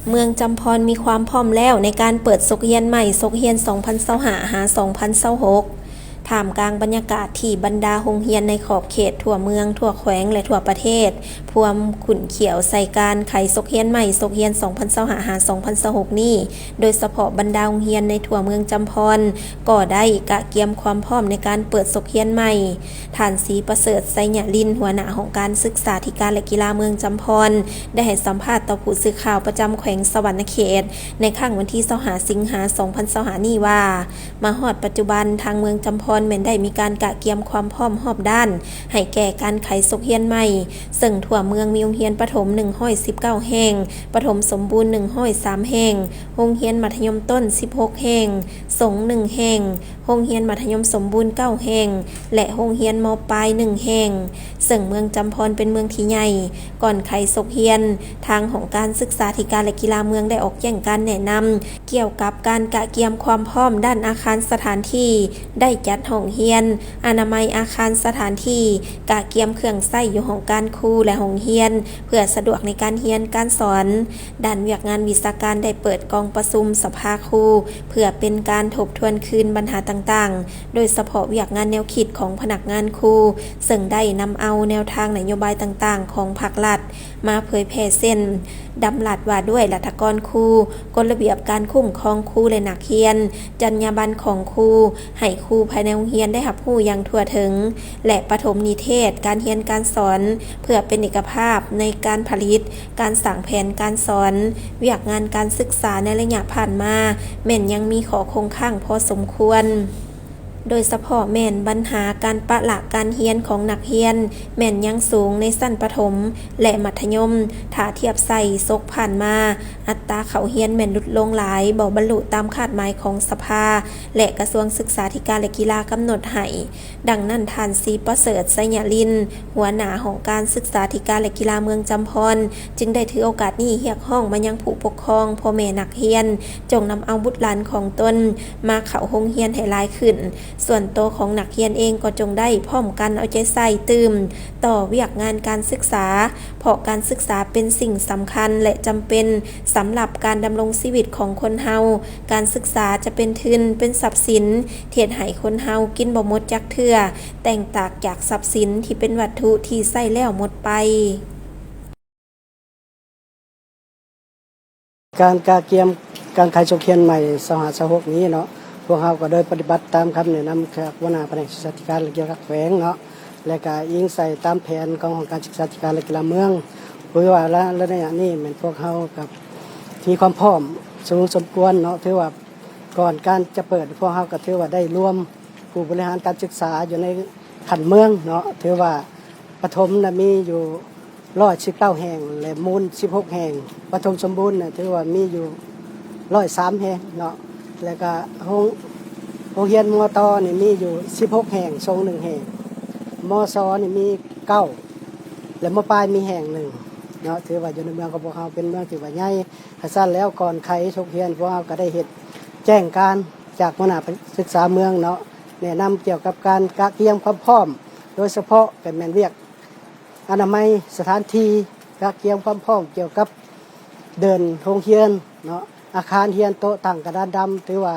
ເມືອງຈຳພອນມີຄວາມພ້ອມແລ້ວໃນການເປີດສົກຮຽນໃໝ່ ສົກຮຽນສອງພັນຊາວຫ້າ ຫາ ສອງພັນຊາວຫົກ ທ່າມກາງບັນຍາກາດທີ່ບັນດາໂຮງຮຽນໃນຂອບເຂດທົ່ວເມືອງ, ທົ່ວແຂວງ ແລະ ທົ່ວປະເທດ ພວມຂຸ້ນຂ້ຽວໃສ່ການໄຂສົກຮຽນໃໝ່ ສົກຮຽນສອງພັນຊາວຫ້າ ຫາ ສອງພັນຊາວຫົກນີ້, ໂດຍສະເພາະບັນດາໂຮງຮຽນໃນທົ່ວເມືອງຈຳພອນ ກໍໄດ້ກະກຽມຄວາມພ້ອມໃນການເປີດສົກຮຽນໃໝ່. ທ່ານ ສີປະເສີດ ໄຊຍະລິນ ຫົວໜ້າຫ້ອງການສຶກສາທິການ ແລະ ກິລາເມືອງຈຳພອນ ໄດ້ໃຫ້ສຳພາດຕໍ່ຜູ້ສື່ຂ່າວປະຈຳແຂວງສະຫວັນນະເຂດ ໃນຄ່ຳວັນທີຊາວຫ້າ ສິງຫາ ສອງພັນຊາວຫ້ານີ້ວ່າ, ມາຮອດປັດຈຸບັນ ທາງເມືອງຈຳພອນແມ່ນໄດ້ມີການກະກຽມຄວາມພ້ອມຮອບດ້ານ ໃຫ້ແກ່ການໄຂສົກຮຽນໃໝ່, ເຊິ່ງທົ່ວເມືອງມີໂຮງຮຽນປະຖົມໜຶ່ງຮ້ອຍສິບເກົ້າແຫ່ງ, ປະຖົມສົມບູນໜຶ່ງຮ້ອຍສາມແຫ່ງ, ໂຮງຮຽນມັດທະຍົມຕົ້ນສິບຫົກແຫ່ງ, ສົງໜຶ່ງແຫ່ງ, ໂຮງຮຽນມັດທະຍົມສົມບູນເກົ້າແຫ່ງ ແລະ ໂຮງຮຽນ ມ.ປາຍ ໜຶ່ງແຫ່ງ, ເຊິ່ງເມືອງຈຳພອນເປັນເມືອງທີ່ໃຫຍ່. ກ່ອນໄຂສົກຮຽນ, ທາງຫ້ອງການສຶກສາທິການ ແລະ ກິລາເມືອງໄດ້ອອກແຈ້ງການແນະນຳ ກ່ຽວກັບການກະກຽມຄວາມພ້ອມດ້ານອາຄານສະຖານທີ່, ໄດ້ຈັດຫ້ອງຮຽນ, ອະນາໄມອາຄານສະຖານທີ່, ກະກຽມເຄື່ອງໃຊ້ຢູ່ຫ້ອງການຄູ ແລະ ຫ້ອງຮຽນ ເພື່ອສະດວກໃນການຮຽນການສອນ. ດ້ານວຽກງານວິຊາການໄດ້ເປີດກອງປະຊຸມສະພາຄູ ເພື່ອເປັນການທົບທວນຄືນບັນຫາຕ່າງໆ, ໂດຍສະເພາະວຽກງານແນວຄິດຂອງພະນັກງານຄູ, ເຊິ່ງໄດ້ນຳເອົາແນວທາງນະໂຍບາຍຕ່າງໆຂອງພັກລັດ ມາເຜີຍແຜ່ ເຊັ່ນ ດຳລັດວ່າດ້ວຍລັດຖະກອນຄູ, ກົດລະບຽບການຄຸ້ມຄອງຄູ ແລະ ນັກຮຽນ, ຈັນຍາບັນຂອງຄູ, ໃຫ້ຄູພາຍໃນໂຮງຮຽນໄດ້ຮັບຮູ້ຢ່າງທົ່ວເຖິງ ແລະ ປະຖົມນິເທດການຮຽນການສອນ ເພື່ອເປັນເອກະພາບໃນການຜະລິດ, ການສ້າງແຜນການສອນ, ວຽກງານການສຶກສາໃນໄລຍະຜ່ານມາ ແມ່ນຍັງມີຂໍ້ຄົງຄ້າງພໍສົມຄວນ. ໂດຍສະເພາະແມ່ນບັນຫາການປະລະການຮຽນຂອງນັກຮຽນ ແມ່ນຍັງສູງໃນຊັ້ນປະຖົມ ແລະ ມັດທະຍົມ, ຖ້າທຽບໃສ່ສົກຜ່ານມາ, ອັດຕາເຂົ້າຮຽນແມ່ນຫຼຸດລົງຫຼາຍ, ບໍ່ບັນລຸຕາມຄາດໝາຍຂອງສະພາ ແລະ ກະຊວງສຶກສາທິການ ແລະ ກິລາກຳນົດໃຫ້. ດັ່ງນັ້ນ, ທ່ານ ສີປະເສີດ ໄຊຍະລິນ, ຫົວໜ້າຫ້ອງການສຶກສາທິການ ແລະ ກິລາເມືອງຈຳພອນ ຈຶ່ງໄດ້ຖືໂອກາດນີ້ຮຽກຮ້ອງມາຍັງຜູ້ປົກຄອງ, ພໍ່ແມ່ນັກຮຽນ, ຈົ່ງນຳເອົາບຸດຫຼານຂອງຕົນ ມາເຂົ້າໂຮງຮຽນໃຫ້ຫຼາຍຂຶ້ນ. ສ່ວນໂຕຂອງນັກຮຽນເອງກໍຈົ່ງໄດ້ພ້ອມກັນເອົາໃຈໃສ່ຕື່ມຕໍ່ວຽກງານການສຶກສາ, ເພາະການສຶກສາເປັນສິ່ງສຳຄັນ ແລະ ຈຳເປັນສຳລັບການດຳລົງຊີວິດຂອງຄົນເຮົາ. ການສຶກສາຈະເປັນທຶນ, ເປັນຊັບສິນທີ່ເຮັດໃຫ້ຄົນເຮົາກິນບໍ່ໝົດຈັກເທື່ອ, ແຕກຕ່າງຈາກຊັບສິນທີ່ເປັນວັດຖຸທີ່ໃຊ້ແລ້ວໝົດໄປ. ການກະກຽມການໄຂສົກຮຽນໃໝ່ຊາວຫ້າ ຊາວຫົກນີ້ເນາະ, ພວກເຮົາກໍໄດ້ປະຕິບັດຕາມຄຳແນະນຳຈາກຫົວໜ້າພະແນກສຶກສາທິການ ແລະ ກິລາແຂວງເນາະ, ແລະ ກະອີງໃສ່ຕາມແຜນຂອງຫ້ອງການສຶກສາທິການ ແລະ ກິລາເມືອງ. ຄືວ່າລະ ລະໄລຍະນີ້ແມ່ນພວກເຮົາກັບມີຄວາມພ້ອມສູງສົມຄວນເນາະ, ຖືວ່າກ່ອນການຈະເປີດ ພວກເຮົາກໍຖືວ່າໄດ້ລວມຜູ້ບໍລິຫານການສຶກສາຢູ່ໃນຂັ້ນເມືອງເນາະ, ຖືວ່າປະຖົມນະມີຢູ່ ຮ້ອຍສິບເກົ້າແຫ່ງ ແລະ ມູນສິບຫົກແຫ່ງ, ປະຖົມສົມບູນນະຖືວ່າມີຢູ່ຮ້ອຍສາມແຫ່ງເນາະ, ແລະກະໂຮງ ໂຮງຮຽນ ມ.ຕ ນີ້ມີຢູ່ສິບຫົກແຫ່ງ, ສົງໜຶ່ງແຫ່ງ, ມ.ສ ນີ້ມີເກົ້າ ແລະ ມ.ປາຍມີແຫ່ງໜຶ່ງເນາະ. ຖືວ່າຢູ່ໃນເມືອງຂອງພວກເຮົາເປັນເມືອງທີ່ວ່າໃຫຍ່, ຄັນຊັ້ນແລ້ວ ກ່ອນໄຂສົກຮຽນ ພວກເຮົາກໍໄດ້ເຮັດແຈ້ງການຈາກຫົວໜ້າສຶກສາເມືອງເນາະ, ແນະນຳກ່ຽວກັບການກະກຽມຄວາມພ້ອມ, ໂດຍສະເພາະກໍແມ່ນວຽກ ອະນາໄມສະຖານທີ່, ກະກຽມຄວາມພ້ອມກ່ຽວກັບເດີ່ນໂຮງຮຽນເນາະ, ອາຄານຮຽນ, ໂຕະ, ຕັ່ງ, ກະດານດຳ, ຖືວ່າ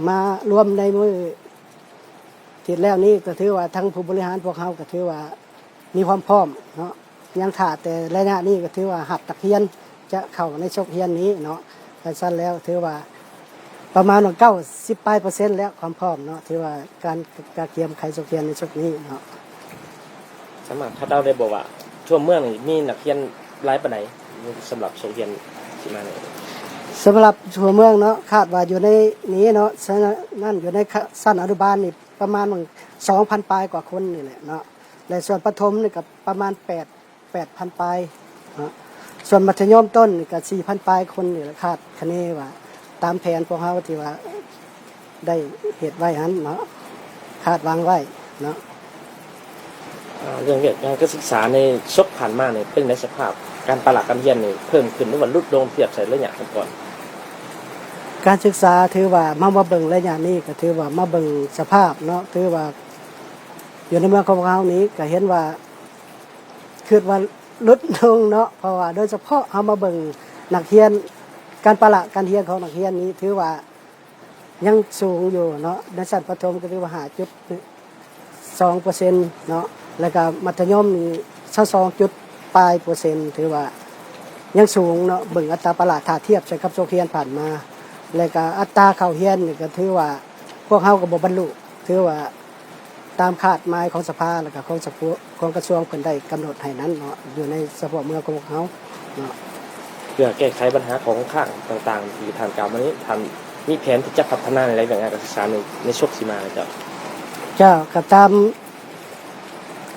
ມາລວມໃນມື້ທີ່ແລ້ວນີ້ ກໍຖືວ່າທາງຜູ້ບໍລິຫານພວກເຮົາກໍຖືວ່າມີຄວາມພ້ອມເນາະ, ຍັງຖ້າແຕ່ໄລຍະນີ້ກໍຖືວ່າຮັບນັກຮຽນ ຈະເຂົ້າໃນສົກຮຽນນີ້ເນາະ. ຄັນຊັ້ນແລ້ວຖືວ່າປະມານວ່າເກົ້າສິບປາຍເປີເຊັນແລ້ວ ຄວາມພ້ອມເນາະ, ຖືວ່າການກະກຽມໄຂສົກຮຽນໃນສົກນີ້ເນາະ. ສາມາດຄາດເດົາໄດ້ບໍ່ວ່າທົ່ວເມືອງນີ້ມີນັກຮຽນຫຼາຍປານໃດ ສຳລັບສົກຮຽນທີ່ມານີ້? ສຳລັບທົ່ວເມືອງເນາະ, ຄາດວ່າຢູ່ໃນນີ້ເນາະ, ສະນັ້ນຢູ່ໃນ ຂະ ຊັ້ນອະນຸບານນີ້ປະມານສອງພັນປາຍກວ່າຄົນນີ້ແຫຼະເນາະ, ແລະ ສ່ວນປະຖົມນີ້ກໍປະມານແປດ ແປດພັນປາຍເນາະ, ສ່ວນມັດທະຍົມຕົ້ນນີ້ກໍສີ່ພັນປາຍຄົນນີ້ແຫຼະ, ຄາດຄະເນວ່າຕາມແຜນພວກເຮົາທີ່ວ່າໄດ້ເຮັດໄວ້ຫັ້ນເນາະ, ຄາດຫວັງໄວ້ເນາະ. ເອີ່ ເລື່ອງວຽກງານການສຶກສາໃນສົກຜ່ານມານີ້ ເປັນໃນສະພາບການປະລະການຮຽນນີ້ເພີ່ມຂຶ້ນ ຫຼືວ່າຫຼຸດລົງທຽບໃສ່ໄລຍະກ່ອນ? ການສຶກສາຖືວ່າມາ ມາເບິ່ງໄລຍະນີ້ ກໍຖືວ່າມາເບິ່ງສະພາບເນາະ, ຖືວ່າຢູ່ໃນເມືອງຂອງພວກເຮົານີ້ກໍເຫັນວ່າ ຄິດວ່າຫຼຸດລົງເນາະ, ເພາະວ່າໂດຍສະເພາະເຮົາມາເບິ່ງ ນັກຮຽນ ການປະລະການຮຽນຂອງນັກຮຽນນີ້ຖືວ່າຍັງສູງຢູ່ເນາະ, ໃນຊັ້ນປະຖົມກໍຖືວ່າຫ້າຈຸດສອງເປີເຊັນເນາະ, ແລ້ວກໍມັດທະຍົມນີ້ຊາວສອງຈຸດປາຍເປີເຊັນ ຖືວ່າຍັງສູງເນາະ, ເບິ່ງອັດຕາປະລະຖ້າທຽບໃສ່ກັບສົກຮຽນຜ່ານມາ, ແລ້ວກໍອັດຕາເຂົ້າຮຽນນີ້ກໍຖືວ່າພວກເຮົາກໍບໍ່ບັນລຸ ຖືວ່າ ຕາມຄາດໝາຍຂອງສະພາ ແລ້ວກະຂອງສະພາ ຂອງກະຊວງເພິ່ນໄດ້ກຳນົດໃຫ້ນັ້ນເນາະ, ຢູ່ໃນສະເພາະເມືອງຂອງພວກເຮົາເນາະ. ເພື່ອແກ້ໄຂບັນຫາຂໍ້ຄົງຄ້າງຕ່າງໆທີ່ທ່ານກ່າວມານີ້, ທ່ານມີແຜນທີ່ຈະພັດທະນາໃນວຽກງານການສຶກສາໃນ ໃນສົກຊິມາເຈົ້າ? ເຈົ້າ, ກໍຕາມ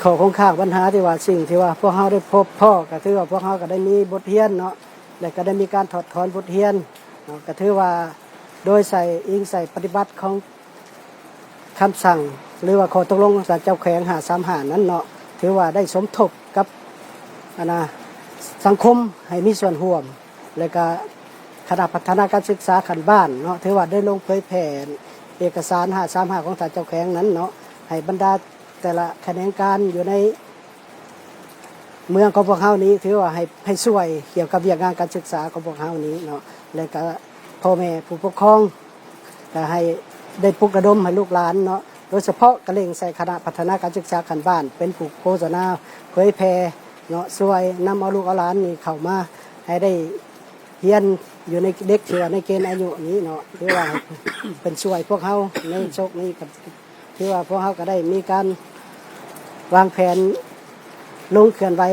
ຂໍ້ຄົງຄ້າງບັນຫາທີ່ວ່າ ສິ່ງທີ່ວ່າພວກເຮົາໄດ້ພົບພໍ້ ກໍຖືວ່າພວກເຮົາກໍໄດ້ມີບົດຮຽນເນາະ, ແລະກໍໄດ້ມີການຖອດຖອນບົດຮຽນເນາະ, ກໍຖືວ່າໂດຍໃສ່ ອີງໃສ່ປະຕິບັດຂອງ ຄຳສັ່ງ ຫຼືວ່າຂໍ້ຕົກລົງຂອງສານເຈົ້າແຂວງຫ້າສາມຫ້ານັ້ນເນາະ, ຖືວ່າໄດ້ສົມທົບກັບ ອັນນະ ສັງຄົມໃຫ້ມີສ່ວນຮ່ວມ ແລະກະຄະນະພັດທະນາການສຶກສາຂັ້ນບ້ານເນາະ, ຖືວ່າໄດ້ລົງເຜີຍແຜ່ເອກະສານຫ້າສາມຫ້າຂອງສານເຈົ້າແຂວງນັ້ນເນາະ, ໃຫ້ບັນດາແຕ່ລະຂະແໜງການຢູ່ໃນ ເມືອງຂອງພວກເຮົານີ້ ຖືວ່າໃຫ້ ໃຫ້ຊ່ວຍກ່ຽວກັບວຽກງານການສຶກສາຂອງພວກເຮົານີ້ເນາະ, ແລະກະພໍ່ແມ່ຜູ້ປົກຄອງ ກະໃຫ້ໄດ້ປຸກລະດົມໃຫ້ລູກຫຼານເນາະ, ໂດຍສະເພາະກະເລັ່ງໃສ່ຄະນະພັດທະນາການສຶກສາຂັ້ນບ້ານ ເປັນຜູ້ໂຄສະນາເຜີຍແຜ່ເນາະ, ຊ່ວຍນຳເອົາລູກເອົາຫຼານນີ້ເຂົ້າມາ ໃຫ້ໄດ້ຮຽນຢູ່ໃນເດັກທີ່ວ່າໃນເກນອາຍຸນີ້ເນາະ, ຖືວ່າເພິ່ນຊ່ວຍພວກເຮົາໃນໂຊກນີ້ ກະ ຖືວ່າພວກເຮົາກໍໄດ້ມີການວາງແຜນລົງເຄື່ອນໄຫວ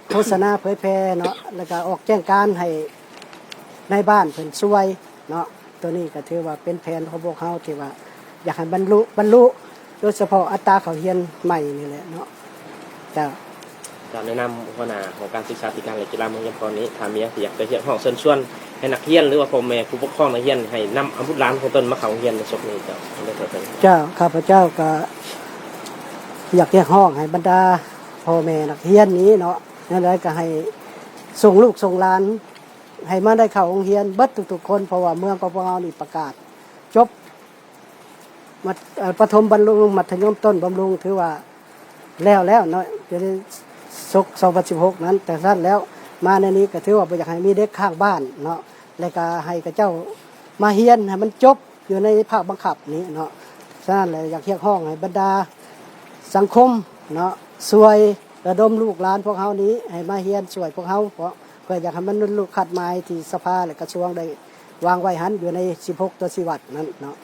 ໂຄສະນາເຜີຍແຜ່ເນາະ, ແລ້ວກໍອອກແຈ້ງການໃຫ້ນາຍບ້ານເພິ່ນຊ່ວຍເນາະ. ໂຕນີ້ກໍຖືວ່າເປັນແຜນຂອງພວກເຮົາທີ່ວ່າຢາກໃຫ້ບັນລຸ ບັນລຸ ໂດຍສະເພາະອັດຕາເຂົ້າຮຽນໃໝ່ນີ້ແຫຼະເນາະ. ເຈົ້າ. ເຈົ້າ, ໃນນາມຫົວໜ້າຫ້ອງການສຶກສາທິການ ແລະ ກິລາເມືອງຈຳພອນນີ້ ທ່ານມີຫຍັງທີ່ຢາກຈະຮຽກຮ້ອງເຊີນຊວນໃຫ້ນັກຮຽນ ຫຼືວ່າພໍ່ແມ່ຜູ້ປົກຄອງນັກຮຽນ ໃຫ້ນຳເອົາບຸດຫຼານຂອງຕົນມາເຂົ້າໂຮງຮຽນໃນສົກນີ້ເຈົ້າ? ເຈົ້າ, ຂ້າພະເຈົ້າກໍຢາກຮຽກຮ້ອງໃຫ້ບັນດາພໍ່ແມ່ນັກຮຽນນີ້ເນາະ, ແນວໃດກໍໃຫ້ສົ່ງລູກສົ່ງຫຼານໃຫ້ມາໄດ້ເຂົ້າໂຮງຮຽນເບິດທຸກໆຄົນ, ເພາະວ່າເມືອງຂອງພວກເຮົານີ້ປະກາດຈົບ ມັດ ເອີ ປະຖົມບຳລຸງ ມັດທະຍົມຕົ້ນບຳລຸງ ຖືວ່າແລ້ວແລ້ວເນາະ ຢູ່ໃນສົກສອງພັນສິບຫົກນັ້ນ. ແຕ່ຊັ້ນແລ້ວ ມາໃນນີ້ກໍຖືວ່າບໍ່ຢາກໃຫ້ມີເດັກຄ້າງບ້ານເນາະ, ແລ້ວກໍໃຫ້ເຂົາເຈົ້າມາຮຽນໃຫ້ມັນຈົບຢູ່ໃນພາກບັງຄັບນີ້ເນາະ. ສະນັ້ນແຫຼະ ຢາກຮຽກຮ້ອງໃຫ້ບັນດາສັງຄົມເນາະ ຊ່ວຍລະດົມລູກຫຼານພວກເຮົານີ້ໃຫ້ມາຮຽນຊ່ວຍພວກເຮົາ ເພາະ ເພື່ອຢາກໃຫ້ມັນບັນລຸຄາດໝາຍທີ່ສະພາ ແລະ ກະຊວງໄດ້ວາງໄວ້ຫັ້ນ ຢູ່ໃນສິບຫົກຕົວຊີ້ວັດນັ້ນເນາະ.